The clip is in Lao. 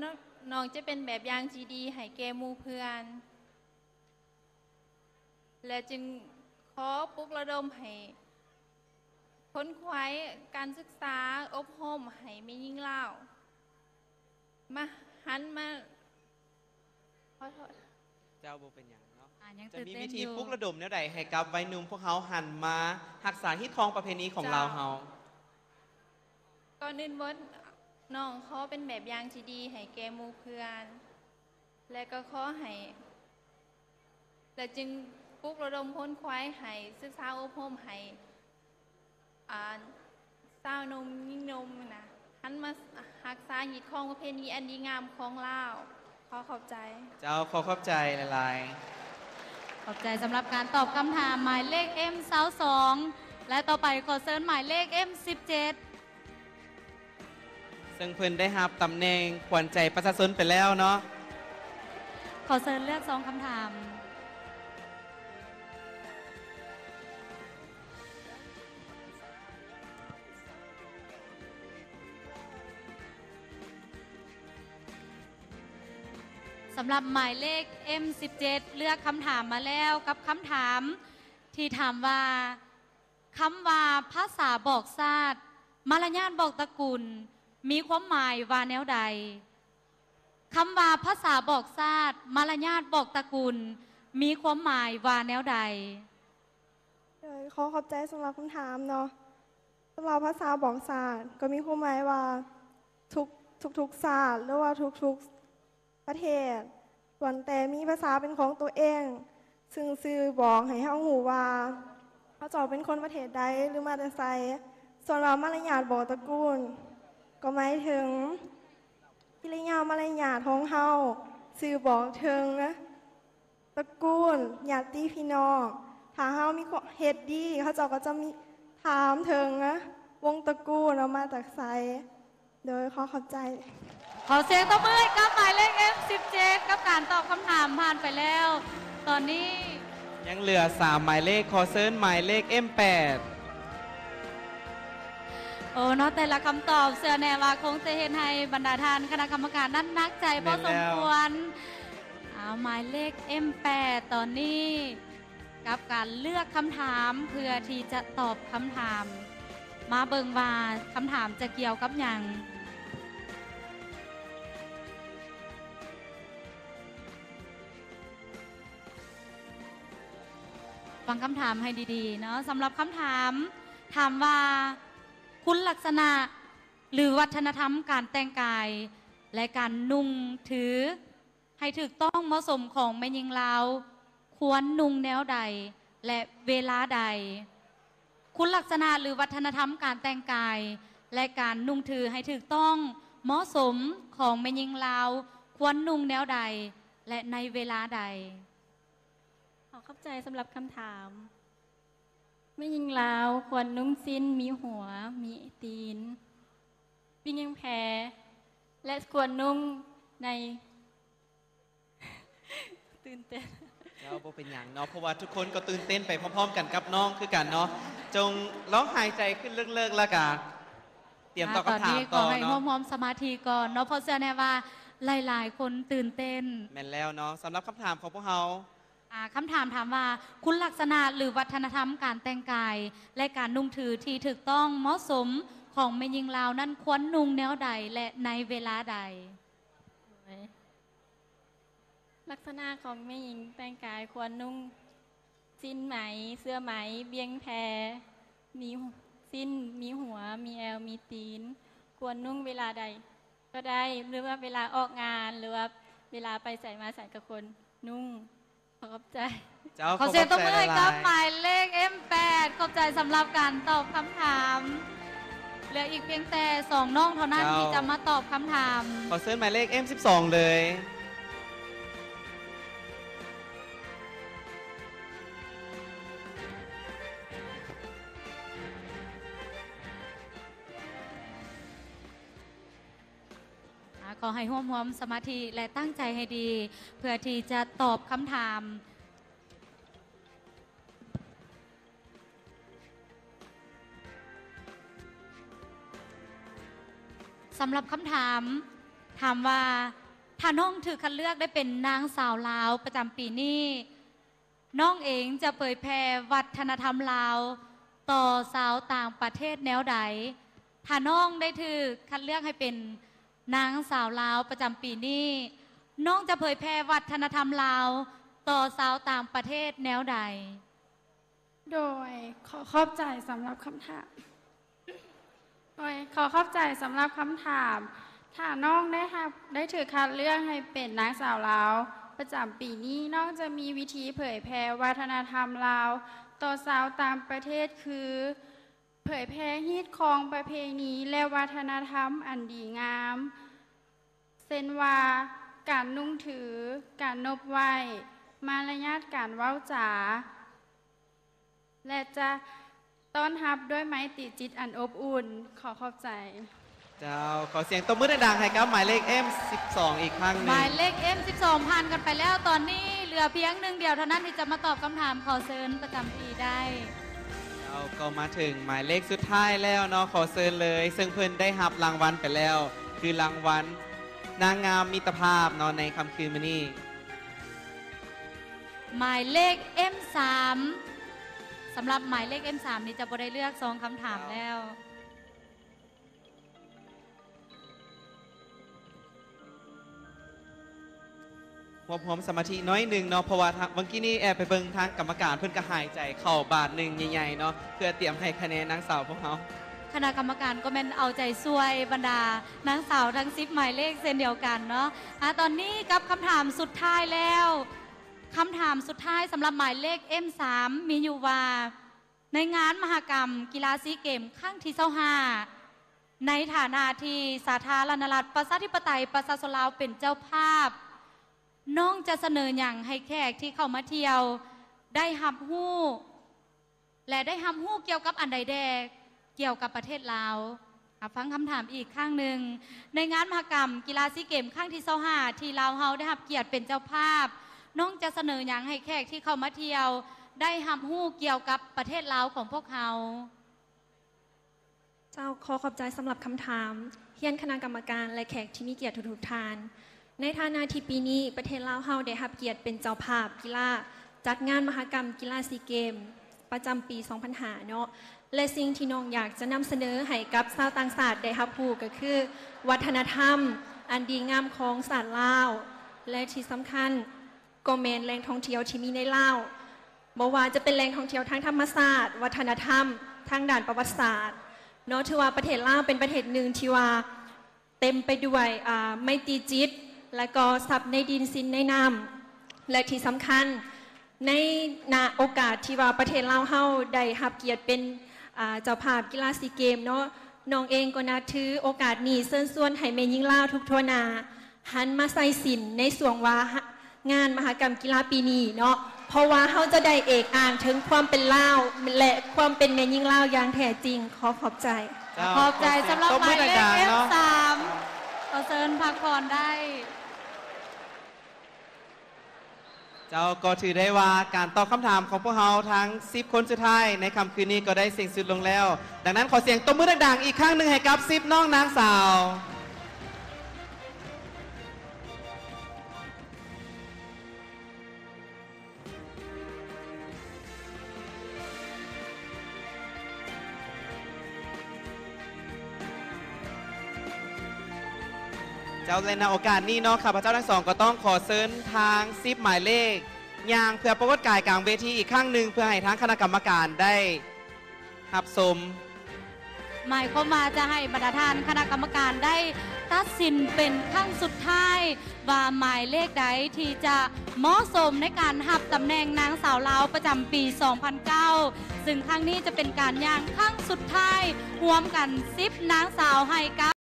ນ້ອງ ນ້ອງຈະເປັນແບບຢ່າງທີ່ດີໃຫ້ແກ່ໝູ່ເພື່ອນ ແລະ ຈຶ່ງຂໍປຸກລະດົມໃຫ້ຂົນຂວາຍການສຶກສາອົບຮົມໃຫ້ແມ່ຍິງລາວ ມາ ຫັນມາ ຂໍໂທດ ເຈົ້າ ບໍ່ເປັນຫຍັງເນາະ. ອ່າ ຍັງ ຈະມີວິທີປຸກລະດົມແນວໃດໃຫ້ກັບໄວໜຸ່ມພວກເຮົາຫັນມາຮັກສາຮີດຄອງປະເພນີຂອງລາວເຮົາ? ເຈົ້າ ກ່ອນອື່ນໝົດ ນ້ອງຂໍເປັນແບບຢ່າງທີ່ດີໃຫ້ແກ່ໝູ່ເພື່ອນ ແລະ ກໍຂໍໃຫ້ ແລະ ຈຶ່ງປຸກລະດົມຂົນຂວາຍໃຫ້ສຶກສາອົບຮົມໃຫ້ ອ່າ ຊາວໜຸ່ມຍິງໜຸ່ມນະ ຫັນມາຮັກສາຮີດຄອງປະເພນີອັນດີງາມຂອງລາວ. ຂໍຂອບໃຈ. ເຈົ້າ ຂໍຂອບໃຈຫຼາຍໆ. ຂອບໃຈສຳລັບການຕອບຄຳຖາມໝາຍເລກ ເອັມ ຊາວສອງ ແລະ ຕໍ່ໄປຂໍເຊີນໝາຍເລກ ເອັມ ສິບເຈັດ ເຊິ່ງເພິ່ນໄດ້ຮັບຕຳແໜ່ງຂວັນໃຈປະຊາຊົນໄປແລ້ວເນາະ. ຂໍເຊີນເລືອກຊອງຄຳຖາມ. ສຳລັບໝາຍເລກ ເອັມ ສິບເຈັດ ເລືອກຄຳຖາມມາແລ້ວ ກັບຄຳຖາມທີ່ຖາມວ່າ ຄຳວ່າພາສາບອກຊາດ ມາລະຍາດບອກຕະກຸນ ມີຄວາມໝາຍວ່າແນວໃດ? ຄຳວ່າພາສາບອກຊາດ ມາລະຍາດບອກຕະກຸນ ມີຄວາມໝາຍວ່າແນວໃດ? ໂດຍ ຂໍຂອບໃຈສຳລັບຄຳຖາມເນາະ. ສຳລັບພາສາບອກຊາດ ກໍມີຄວາມໝາຍວ່າ ທຸກ ທຸກໆຊາດ ຫຼືວ່າທຸກໆ ປະເທດ ລ້ວນແຕ່ມີພາສາເປັນຂອງຕົວເອງ ຊຶ່ງສື່ບອກໃຫ້ເຮົາຮູ້ວ່າ ເຮົາເຈົ້າເປັນຄົນປະເທດໃດ ຫຼືມາແຕ່ໃສ. ສ່ວນວ່າມາລະຍາດບອກຕະກຸນ ກໍໝາຍເຖິງກິລິຍາມາລະຍາດຂອງເຮົາ ສື່ບອກເຖິງຕະກຸນ ຍາດຕິພີ່ນ້ອງ. ຖ້າເຮົາມີຄວາມເຮັດດີ ເຂົາເຈົ້າກໍຈະມີຖາມເຖິງວົງຕະກຸນວ່າມາຈາກໃສ. ໂດຍ ຂໍຂອບໃຈ. ຂໍສຽງຕົບມືໃຫ້ກັບໝາຍເລກ ເອັມ ສິບເຈັດ ກັບການຕອບຄຳຖາມຜ່ານໄປແລ້ວ. ຕອນນີ້ຍັງເຫຼືອສາມໝາຍເລກ. ຂໍເຊີນໝາຍເລກ ເອັມ ແປດ. ໂອ້ ເນາະ ແຕ່ລະຄຳຕອບ ເຊື່ອແນ່ວ່າຄົງຈະເຮັດໃຫ້ບັນດາທ່ານຄະນະກຳມະການນັ້ນໜັກໃຈພໍສົມຄວນ. ແມ່ນແລ້ວ. ເອົາ ໝາຍເລກ ເອັມ ແປດ ຕອນນີ້ ກັບການເລືອກຄຳຖາມເພື່ອທີ່ຈະຕອບຄຳຖາມ. ມາເບິ່ງວ່າຄຳຖາມຈະກ່ຽວກັບຫຍັງ. ຟັງຄຳຖາມໃຫ້ດີໆເນາະ. ສຳລັບຄຳຖາມ ຖາມວ່າ ຄຸນລັກສະນະ ຫຼື ວັດທະນະທຳການແຕ່ງກາຍ ແລະ ການນຸ່ງຖື ໃຫ້ຖືກຕ້ອງເໝາະສົມຂອງແມ່ຍິງລາວ ຄວນນຸ່ງແນວໃດ ແລະ ເວລາໃດ? ຄຸນລັກສະນະ ຫຼື ວັດທະນະທຳການແຕ່ງກາຍ ແລະ ການນຸ່ງຖືໃຫ້ຖືກຕ້ອງເໝາະສົມຂອງແມ່ຍິງລາວ ຄວນນຸ່ງແນວໃດ ແລະ ໃນເວລາໃດ? ຂໍຂອບໃຈສຳລັບຄຳຖາມ. ແມ່ຍິງລາວຄວນນຸ່ງສິ້ນມີຫົວ ມີຕີນ ວຽງແພ ແລະ ຄວນນຸ່ງໃນ ຕື່ນເຕັ້ນ. ເຈົ້າ ບໍ່ເປັນຫຍັງເນາະ ເພາະວ່າທຸກຄົນກໍຕື່ນເຕັ້ນໄປພ້ອມໆກັນກັບນ້ອງຄືກັນເນາະ. ຈົ່ງລອງຫາຍໃຈຂຶ້ນເລິກໆ ແລ້ວກະຕຽມຕອບຄຳຖາມຕໍ່ເນາະ. ອ່າ ຕອນນີ້ຂໍໃຫ້ຮວບຮວມສະມາທິກ່ອນເນາະ ເພາະເຊື່ອແນ່ວ່າຫຼາຍໆຄົນຕື່ນເຕັ້ນ. ແມ່ນແລ້ວເນາະ. ສຳລັບຄຳຖາມຂອງພວກເຮົາ ອ່າ ຄຳຖາມຖາມວ່າ ຄຸນລັກສະນະ ຫຼື ວັດທະນະທຳການແຕ່ງກາຍ ແລະ ການນຸ່ງຖືທີ່ຖືກຕ້ອງເໝາະສົມຂອງແມ່ຍິງລາວນັ້ນ ຄວນນຸ່ງແນວໃດ ແລະ ໃນເວລາໃດ? ລັກສະນະຂອງແມ່ຍິງແຕ່ງກາຍຄວນນຸ່ງສິ້ນໄໝ, ເສື້ອໄໝ, ບ່ຽງແພ, ມີ ສິ້ນ, ມີຫົວ, ມີແອວ, ມີຕີນ, ຄວນນຸ່ງເວລາໃດກໍໄດ້ ຫຼືວ່າເວລາອອກງານ ຫຼືວ່າເວລາໄປໃສມາໃສກໍຄວນນຸ່ງ. ຂອບໃຈ. ເຈົ້າ ຂໍສຽງຕົບມືໃຫ້ກັບໝາຍເລກ ເອັມ ແປດ. ຂອບໃຈສຳລັບການຕອບຄຳຖາມ. ເຫຼືອອີກພຽງແຕ່ສອງນ້ອງເທົ່ານັ້ນ ເຈົ້າ ທີ່ຈະມາຕອບຄຳຖາມ. ຂໍເຊີນໝາຍເລກ ເອັມ ສິບສອງ ເລີຍ. ອາ ຂໍໃຫ້ຮວບຮວມສະມາທິ ແລະ ຕັ້ງໃຈໃຫ້ດີ ເພື່ອທີ່ຈະຕອບຄຳຖາມ. ສຳລັບຄຳຖາມ, ຖາມວ່າ ຖ້ານ້ອງຖືກຄັດເລືອກໄດ້ເປັນນາງສາວລາວປະຈຳປີນີ້, ນ້ອງເອງຈະເຜີຍແຜ່ວັດທະນະທຳລາວຕໍ່ຊາວຕ່າງປະເທດແນວໃດ? ຖ້ານ້ອງໄດ້ຖືກຄັດເລືອກໃຫ້ເປັນນາງສາວລາວປະຈຳປີນີ້, ນ້ອງຈະເຜີຍແຜ່ວັດທະນະທຳລາວຕໍ່ຊາວຕ່າງປະເທດແນວໃດ? ໂດຍ ຂໍຂອບໃຈສຳລັບຄຳຖາມ. ໂດຍ ຂໍຂອບໃຈສຳລັບຄຳຖາມ. ຖ້ານ້ອງໄດ້ຮັບ, ໄດ້ຖືກຄັດເລືອກໃຫ້ເປັນນາງສາວລາວປະຈຳປີນີ້, ນ້ອງຈະມີວິທີເຜີຍແຜ່ວັດທະນະທຳລາວຕໍ່ຊາວຕ່າງປະເທດ ຄື ເຜີຍແຜ່ຮີດຄອງປະເພນີ ແລະ ວັດທະນະທຳອັນດີງາມ ເຊັ່ນວ່າ ການນຸ່ງຖື, ການນົບໄຫວ້, ມາລະຍາດການເວົ້າຈາ ແລະ ຈະຕ້ອນຮັບດ້ວຍໄມຕີຈິດອັນອົບອຸ່ນ. ຂໍຂອບໃຈ. ເຈົ້າ, ຂໍສຽງຕົບມືດັງໆໃຫ້ກັບໝາຍເລກ ເອັມສິບສອງ ອີກຄັ້ງໜຶ່ງ. ໝາຍເລກ ເອັມສິບສອງ ຜ່ານກັນໄປແລ້ວ, ຕອນນີ້ເຫຼືອພຽງໜຶ່ງດຽວເທົ່ານັ້ນທີ່ຈະມາຕອບຄຳຖາມ. ຂໍເຊີນປະຈຳທີ່ໄດ້. ເຈົ້າ, ກໍມາເຖິງໝາຍເລກສຸດທ້າຍແລ້ວເນາະ, ຂໍເຊີນເລີຍ, ເຊິ່ງເພິ່ນໄດ້ຮັບລາງວັນໄປແລ້ວ, ຄືລາງວັນນາງງາມມິດຕະພາບເນາະ ໃນຄ່ຳຄືນມື້ນີ້. ໝາຍເລກ ເອັມສາມ ສຳລັບໝາຍເລກ ເອັມສາມ ນີ້ຈະບໍ່ໄດ້ເລືອກຊອງຄຳຖາມແລ້ວ. ຮວບຮວມສະມາທິໜ້ອຍໜຶ່ງເນາະ, ເພາະວ່າທາງ ເມື່ອກີ້ນີ້ແອບໄປເບິ່ງທາງກຳມະການ ເພິ່ນກໍຫາຍໃຈເຂົ້າບາດໜຶ່ງໃຫຍ່ໆເນາະ ເພື່ອຕຽມໃຫ້ຄະແນນນາງສາວພວກເຮົາ. ຄະນະກຳມະການກໍແມ່ນເອົາໃຈຊ່ວຍບັນດານາງສາວທັງສິບໝາຍເລກເຊັ່ນດຽວກັນເນາະ. ອາ ຕອນນີ້ກັບຄຳຖາມສຸດທ້າຍແລ້ວ. ຄຳຖາມສຸດທ້າຍສຳລັບໝາຍເລກ ເອັມສາມ ມີຢູ່ວ່າ ໃນງານມະຫະກຳກິລາຊີເກມຄັ້ງທີຊາວຫ້າ ໃນຖານະທີ່ສາທາລະນະລັດ ປະຊາທິປະໄຕ ປະຊາຊົນລາວເປັນເຈົ້າພາບ, ນ້ອງຈະສະເໜີຫຍັງໃຫ້ແຂກທີ່ເຂົ້າມາທ່ຽວໄດ້ຮັບຮູ້ ແລະ ໄດ້ຮັບຮູ້ກ່ຽວກັບອັນໃດແດ່ກ່ຽວກັບປະເທດລາວ? ຮັບຟັງຄຳຖາມອີກຄັ້ງໜຶ່ງ, ໃນງານມະຫະກຳກິລາຊີເກມຄັ້ງທີຊາວຫ້າ ທີ່ລາວເຮົາໄດ້ຮັບກຽດເປັນເຈົ້າພາບ, ນ້ອງຈະສະເໜີຫຍັງໃຫ້ແຂກທີ່ເຂົ້າມາທ່ຽວໄດ້ຮັບຮູ້ກ່ຽວກັບປະເທດລາວຂອງພວກເຮົາ? ເຈົ້າ, ຂໍຂອບໃຈສຳລັບຄຳຖາມ. ຮຽນຄະນະກຳມະການ ແລະ ແຂກທີ່ມີກຽດທຸກໆທ່ານ, ໃນຖານະທີ່ປີນີ້ປະເທດລາວເຮົາໄດ້ຮັບກຽດເປັນເຈົ້າພາບກິລາ ຈັດງານມະຫະກຳກິລາຊີເກມ ປະຈຳປີສອງພັນຫ້າເນາະ ແລະ ສິ່ງທີ່ນ້ອງຢາກຈະນຳສະເໜີໃຫ້ກັບຊາວຕ່າງຊາດໄດ້ຮັບຮູ້ກໍຄື ວັດທະນະທຳອັນດີງາມຂອງຊາດລາວ ແລະ ທີ່ສຳຄັນກໍແມ່ນແຫຼ່ງທ່ອງທ່ຽວທີ່ມີໃນລາວ, ບໍ່ວ່າຈະເປັນແຫຼ່ງທ່ອງທ່ຽວທາງທຳມະຊາດ, ວັດທະນະທຳ, ທາງດ້ານປະຫວັດສາດເນາະ. ຖືວ່າປະເທດລາວເປັນປະເທດໜຶ່ງທີ່ວ່າ ເຕັມໄປດ້ວຍ ອາ ໄມຕີຈິດ ແລະ ກໍຊັບໃນດິນສິນໃນນ້ຳ ແລະ ທີ່ສຳຄັນ ໃນນະໂອກາດທີ່ວ່າປະເທດລາວເຮົາໄດ້ຮັບກຽດເປັນ ອາ ເຈົ້າພາບກິລາຊີເກມເນາະ, ນ້ອງເອງກໍນັບຖືໂອກາດນີ້ເຊີນຊວນໃຫ້ແມ່ຍິງລາວທຸກທົ່ວໜ້າ ຫັນມາໃສ່ສິນໃນຊ່ວງວ່າ ງານມະຫະກຳກິລາປີນີ້ເນາະ, ເພາະວ່າເຮົາຈະໄດ້ເອກອ້າງເຖິງຄວາມເປັນລາວ ແລະ ຄວາມເປັນແມ່ຍິງລາວຢ່າງແທ້ຈິງ. ຂໍຂອບໃຈ. ເຈົ້າ, ຂອບໃຈສຳລັບໝາຍເລກ ເອັມສາມ. ຂໍເຊີນພັກຜ່ອນໄດ້. ເຈົ້າ, ກໍຖືໄດ້ວ່າການຕອບຄຳຖາມຂອງພວກເຮົາທັງສິບຄົນສຸດທ້າຍໃນຄ່ຳຄືນນີ້ກໍໄດ້ສິ້ນສຸດລົງແລ້ວ. ດັ່ງນັ້ນ, ຂໍສຽງຕົບມືດັງໆອີກຄັ້ງໜຶ່ງໃຫ້ກັບສິບນ້ອງນາງສາວ. ເຈົ້າ, ແລະ ໃນໂອກາດນີ້ເນາະ, ຂ້າພະເຈົ້າທັງສອງກໍຕ້ອງຂໍເຊີນທາງສິບໝາຍເລກຍ່າງເພື່ອປາກົດກາຍກາງເວທີອີກຄັ້ງໜຶ່ງ ເພື່ອໃຫ້ທາງຄະນະກຳມະການໄດ້ ຮັບຊົມ. ໝາຍຄວາມວ່າຈະໃຫ້ບັນດາທ່ານຄະນະກຳມະການໄດ້ຕັດສິນເປັນຄັ້ງສຸດທ້າຍ ວ່າໝາຍເລກໃດທີ່ຈະເໝາະສົມໃນການຮັບຕຳແໜ່ງນາງສາວລາວປະຈຳປີສອງພັນເກົ້າ ຊຶ່ງຄັ້ງນີ້ຈະເປັນການຍ່າງຄັ້ງສຸດທ້າຍ ຮວມກັນສິບນາງສາວໃຫ້ກັບ